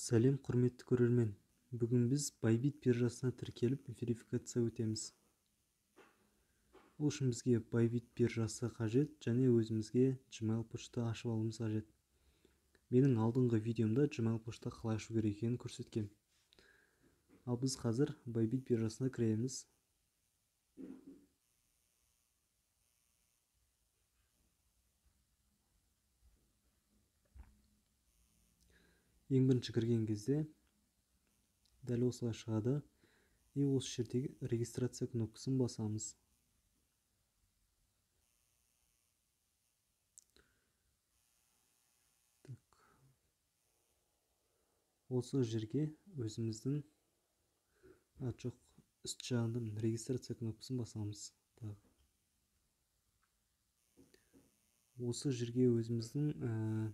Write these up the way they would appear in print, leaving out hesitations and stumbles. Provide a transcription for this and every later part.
Сәлем, құрметті көрермен. Бүгін біз Bybit биржасына тіркеліп, верификация өтеміз. Ол үшін бізге Bybit биржасы қажет және өзімізге Gmail пошта ашып алуымыз қажет. Менің алдыңғы видеомда Gmail пошта қалай ашу керек екенін көрсеткем. Ал біз қазір Bybit биржасына кіреміз. Ең бірінші кірген кезде дәл осылай шығады. И осы жердегі регистрация кнопкасын басамыз. Так. Осы жерге өзіміздің жоқ, үст жағында регистрация кнопкасын басамыз. Так. Осы жерге өзіміздің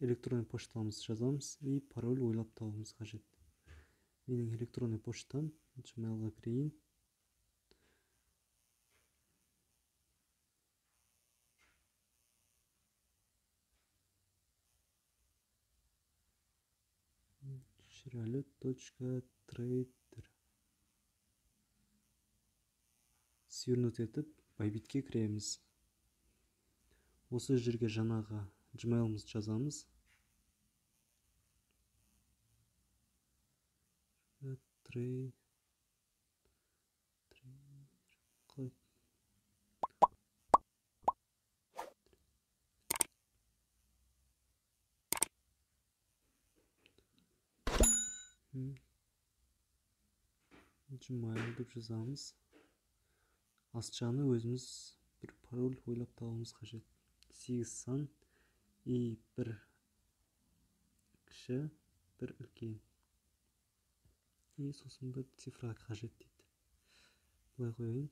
электронный поштамызды жазамыз и пароль ойлап табуымыз қажет. Менің электронный поштам Gmail'ға кірейін. Шерали.трейдер. Свернуть етіп Bybit'ке кіреміз. Осы жерге жаңағы Gmail'ымызды жазамыз. Gmail деп жазамыз. Аст жағына өзіміз бір пароль ойлап табуымыз қажет. 8 сан и бір кіші, бір үлкен. И сосын бір цифра қажет дейді. Былай қояйын.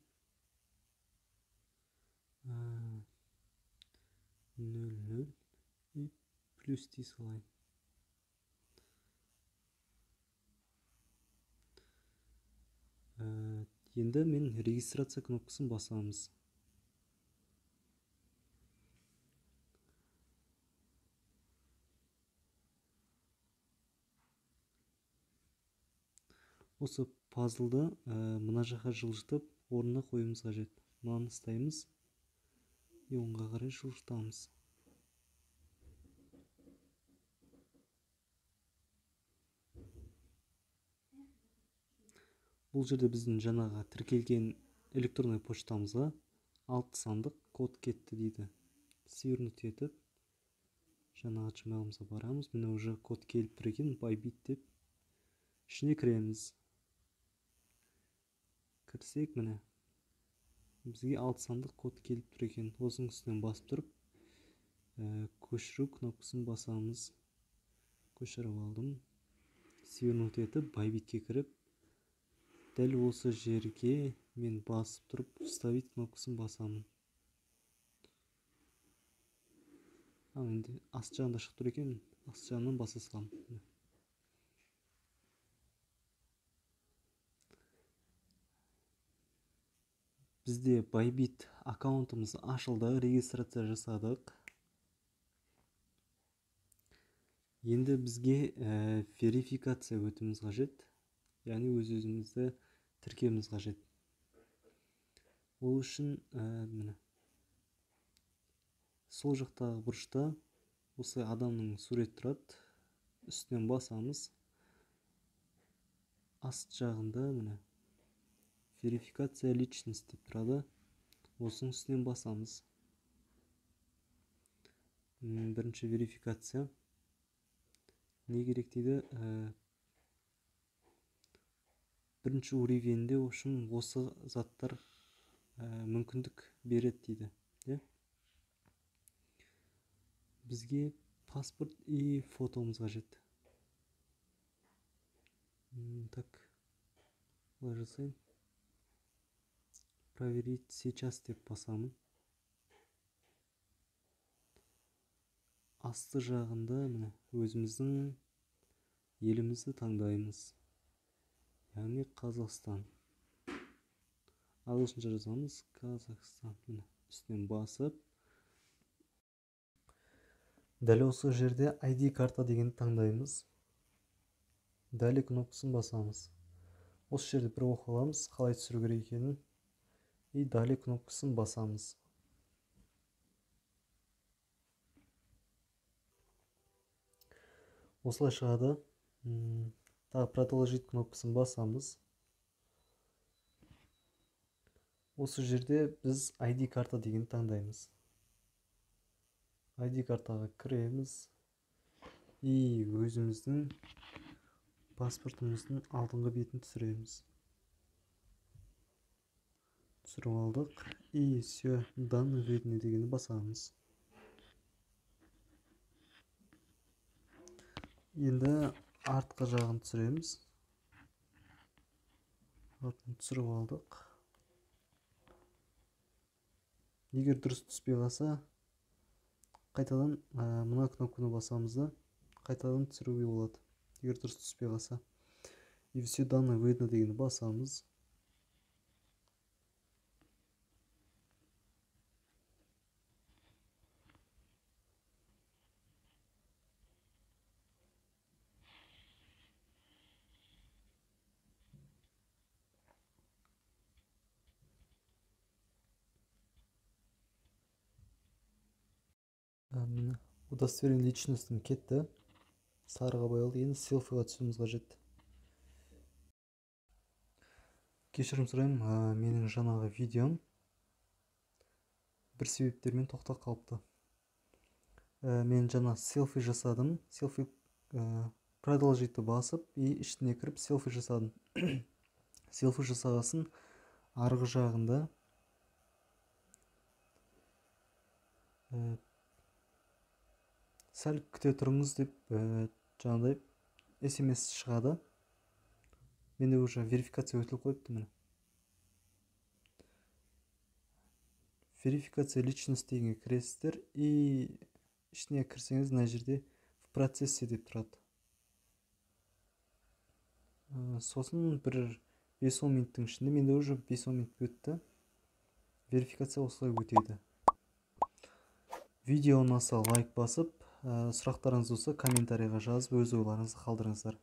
0, 0 и плюс дей салайын. Енді мен регистрация кнопкасын басамыз. Осы пазлды мына жаққа жылжытып орнына қоюымыз қажет. Мынаны ұстаймыз и оңға қарай жылжытамыз. Бұл жерде біздің жаңағы тіркелген электронный поштамызға 6 сандық код кетті дейді. Свернуть етіп жаңағы Gmail'ымызға барамыз. Міне уже код келіп тұр екен, Bybit деп. Ішіне кіреміз. Кірсек, міне бізге 6 сандық код келіп тұр екен. Осының үстінен басып тұрып, көшіру кнопкасын басамыз. Көшіріп алдым. Свернуть етіп Bybit'ке кіріп, дәл осы жерге мен басып тұрып вставить кнопкасын басамын. Ал енді аст жағында шығып тұр екен, аст жағынан баса саламын. Бізде Bybit аккаунтымыз ашылды, регистрация жасадық. Енді бізге верификация өтуіміз қажет. Яғни өз-өзімізді тіркеуіміз қажет. Ол үшін міне сол жақтағы бұрышта осы адамның суреті тұрады. Үстінен басамыз. Аст жағында міне верификация личность деп тұрады. Осының үстінен басамыз. Бірінші верификация. Не керек дейді? Бірінші уровеньде үшін осы заттар мүмкіндік береді дейді. Бізге паспорт и фотомыз қажет. Так, былай жасайын. Проверить сейчас деп басамын. Асты жағында міне өзіміздің елімізді таңдаймыз. Яғни Қазақстан. Ағылшынша жазамыз Қазақстан. Міне үстінен басып, дәл осы жерде ID карта дегенді таңдаймыз. Далее кнопкасын басамыз. Осы жерде бір оқып аламыз, қалай түсіру керек екенін. И далее кнопкасын басамыз. Осылай шығады. Тағы продолжить кнопкасын басамыз. Осы жерде біз ID карта деген таңдаймыз. ID картаға кіреміз. И өзіміздің паспортымыздың алдыңғы бетін түсіреміз. Түсіріп алдық. И все, данные видны дегенді басамыз. Енді артқы жағын түсіреміз. Артын түсіріп алдық. Егер дұрыс түспей қалса, қайтадан мына кнопканы басамыз да, қайтадан түсіруге болады. Егер дұрыс түспей қалса. И все данные видно дегенді басамыз. Міне, удостоверение личностьім кетті. Сарыға боялды. Енді селфиға түсуіміз қажет. Кешірім сұраймын, менің жаңағы видеом бір себептермен тоқтап қалыпты. Мен жаңа селфи жасадым. Селфи продолжить басып и ішіне кіріп селфи жасадым. Селфи жасағасын арғы жағында сәл күте тұрыңыз деп жаңағыдай смс шығады. Менде уже верификация өтіліп қойыпты міне. Верификация личность дегенге кіресіздер и ішіне кірсеңіз мына жерде в процессе деп тұрады. Сосын бір 5-10 минуттың ішінде менде уже 5-10 минут өтті. Верификация осылай өтеді. Видео ұнаса лайк басып, сұрақтарыңыз болса комментарийға жазып, өз ойларыңызды қалдырыңыздар.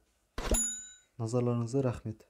Назарларыңызға рахмет.